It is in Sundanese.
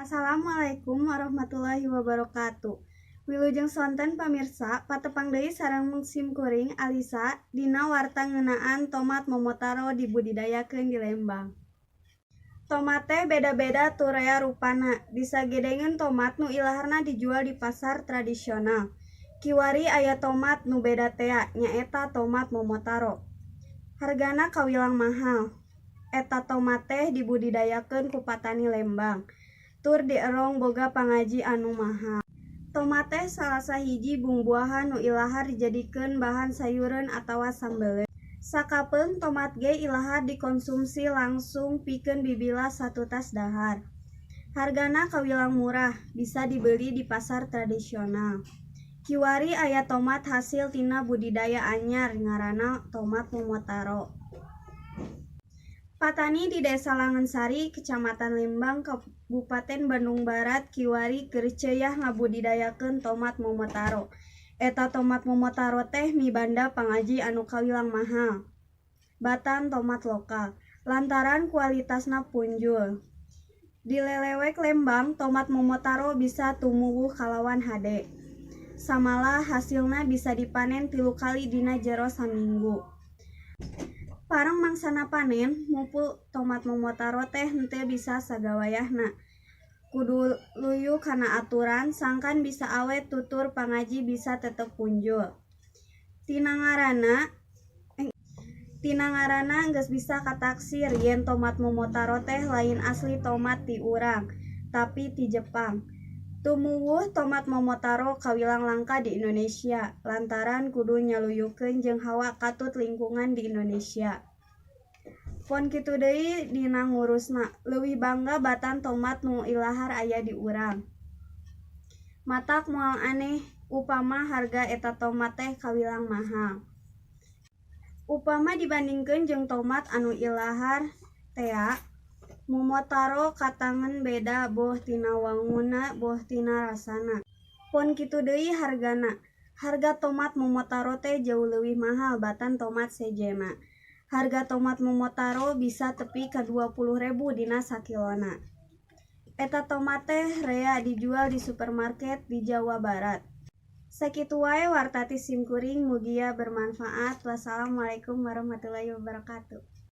Assalamualaikum warahmatullahi wabarakatuh. Wilujeng sonten pamirsa, patepang deui sareng sim kuring Alisa dina warta ngeunaan tomat Momotaro dibudidayakeun di Lembang. Tomat teh beda-beda turea rupana, disagedengeun tomat nu ilaharna dijual di pasar tradisional. Kiwari aya tomat nu beda tea, nyaeta tomat Momotaro. Hargana kawilang mahal. Eta tomat teh dibudidayakeun ku patani Lembang, tur dierong boga pangaji anu mahal. Tomat teh salah sahiji bungbuahan nu ilahar dijadikeun bahan sayureun atawa sambeleun. Sakapeung tomat ge ilahar dikonsumsi langsung pikeun bibilah satutas dahar. Hargana kawilang murah, bisa dibeli di pasar tradisional. Kiwari aya tomat hasil tina budidaya anyar ngaranna tomat Momotaro. Patani di Desa Langensari, Kecamatan Lembang, Kabupaten Bandung Barat kiwari keur ceuyah ngabudidayakeun tomat Momotaro. Eta tomat Momotaro teh mibanda pangaji anu kawilang mahal batan tomat lokal, lantaran kualitasna punjul. Di lelewek Lembang, tomat Momotaro bisa tumuwuh kalawan hade. Samalah hasilna bisa dipanen 3 kali dina jero saminggu. Pareng mangsana panen, mupul tomat Momotaro teh henteu bisa sagawayahna. Kudu luyu kana aturan sangkan bisa awet tutur pangaji bisa tetep punjul. Tina ngaranna geus bisa kataksir yen tomat Momotaro teh lain asli tomat ti urang, tapi ti Jepang. Tumuwuh tomat Momotaro kawilang langka di Indonesia lantaran kudu nyaluyukeun jeung hawa katut lingkungan di Indonesia. Pon kitu deui dina ngurusna, leuwih bangga batan tomat nu ilahar aya di urang. Matak moal aneh upama harga eta tomat teh kawilang mahal. Upama dibandingkeun jeung tomat anu ilahar tea, Momotaro katangen beda boh tina wangunna boh tina rasana. Pon kitu deui hargana. Harga tomat Momotaro teh jauh leuwih mahal batan tomat sejenna. Harga tomat Momotaro bisa tepi ka 20.000 dina sakilona. Eta tomat teh rea dijual di supermarket di Jawa Barat. Sakitu wae warta ti sim kuring, mugia bermanfaat. Wassalamualaikum warahmatullahi wabarakatuh.